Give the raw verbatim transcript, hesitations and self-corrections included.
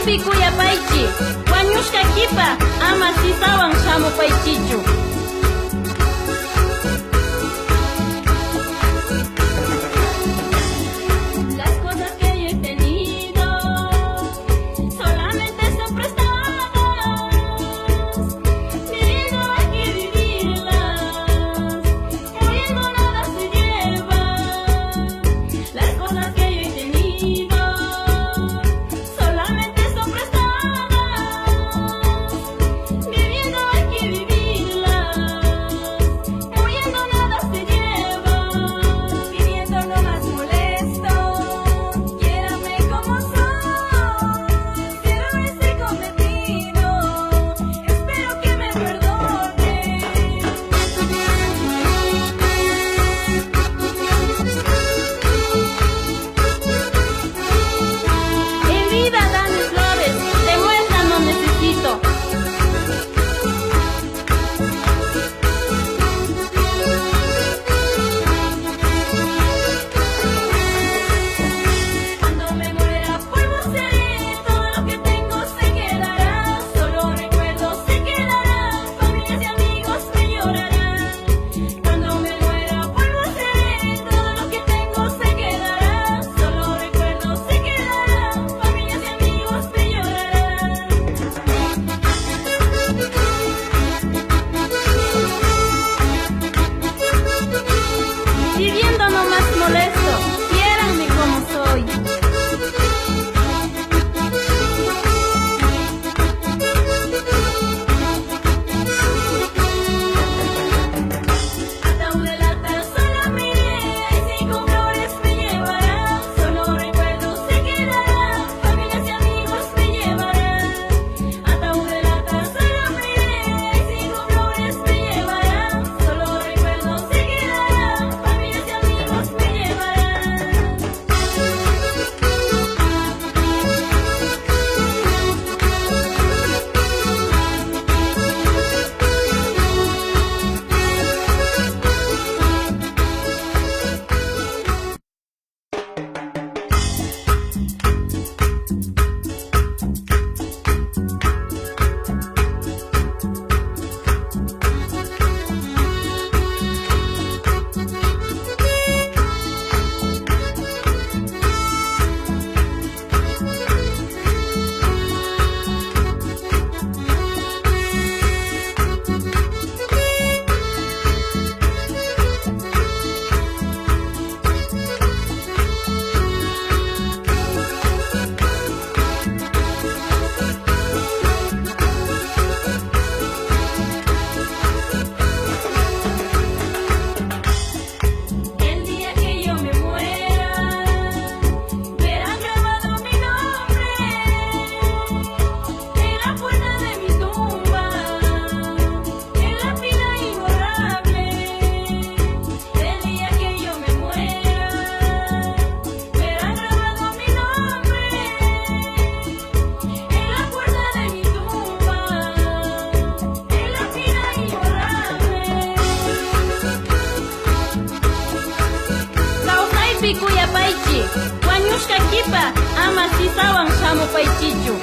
Kuyapaychik, wañushkakipa ama sisawan shamupaychikchu. Las cosas que yo he tenido solamente son prestadas. Mi vida hay que vivirlas, muriendo nada se lleva. Las cosas que yo he tenido solamente son prestadas. Viviendo hay que vivirlas, muriendo nada se lleva. Viviendo no más molesto, quiérame como soy. Cierro ese cometido, espero que me perdone. En vida dame flores, demuestra no necesito. Cuando me muera, polvo seré, todo lo que tengo se quedará, solo recuerdos se quedarán, familias y amigos me llorarán. Cuando me muera, polvo seré, todo lo que tengo se quedará, solo recuerdos se quedarán, familias y amigos me llorarán. Viviendo no más molesto, quiéranme como soy. Ataúd de lata solo me iré, y si con flores me llevarán, solo recuerdos se quedarán, familias y amigos me llevarán. Ataúd de lata solo me iré, y si con flores me llevarán, solo recuerdos se quedarán, familias y amigos me llevarán. El día que yo me muera, verán grabado mi nombre en la puerta de mi tumba, en la pila imborrable. El día que yo me muera, verán grabado mi nombre en la puerta de mi tumba, en la pila imborrable. Kawsaypi kuyapaychik, wañushkakipa ama sisawan shamupaychikchu.